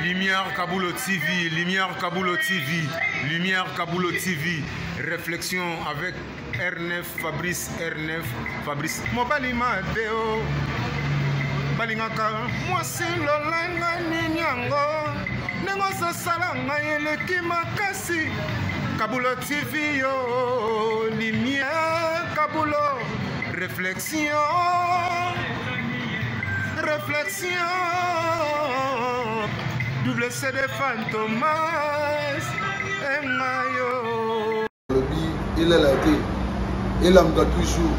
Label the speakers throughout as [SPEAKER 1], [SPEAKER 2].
[SPEAKER 1] Lumière Kabulo TV, Lumière Kabulo TV, Lumière Kabulo TV. Réflexion avec R9 Fabrice R9 Fabrice. Mobali Mateo. balingaka mwasi lolenge nini yango ndenge ozosala ngai eleki makasi kabulo tv yo lumière kabulo réflexion réflexion double cd fantomas engayo
[SPEAKER 2] balobi elala te elamuka toujours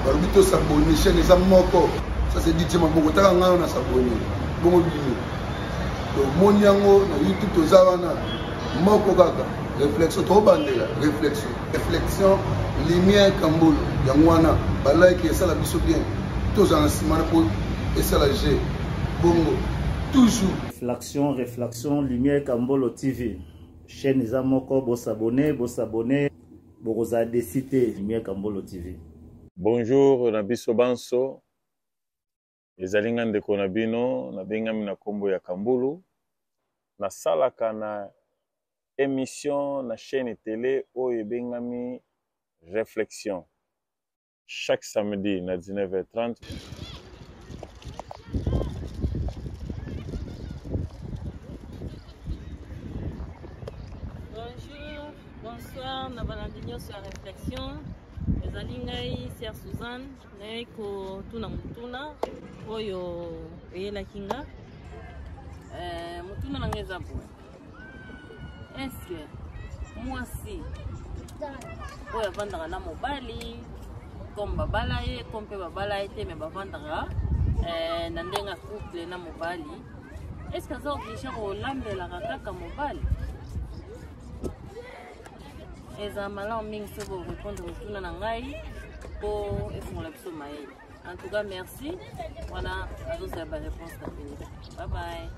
[SPEAKER 2] balobi tosabone chaîne eza moko ça c'est dj maboko taka ngai wana sabone bongo bino tomoni yango na youtube toza wana moko kaka réflexion tobandela réflexion réflexion lumière kambolo yango wana balike esala biso bien tozala na nsima na mpo esala g bongo toujours
[SPEAKER 3] réflexion réflexion lumière kambolo tv chaîne eza moko bosabone bosabone bokozala desi te lumière kambolo tv
[SPEAKER 4] bonjour na biso banso Ezali nga ndeko na bino, nabengami na kombo ya Kambulu. Nasalaka na emission na chaine tele oyo ebengami Reflexion chaque samedi na 19h30.
[SPEAKER 5] Bonjour, bonsoir na balandi nyonso ya réflexion. Ezali ngai Sœur Suzanne Nayei kotuna motuna oyo eyelaki nga eh, motuna na nga eza boye eske mwasi oyo avandaka na mobali comme babala ye comme mpe babala ye te me bavandaka eh, na ndenge ya couple na mobali eske aza oblige kolambelaka kaka mobali Eza malamu mingi soki orepondre motuna na ngai mpo efungola biso mayele. En tout cas, merci. Wana azozela ba réponse na bino. Bye bye.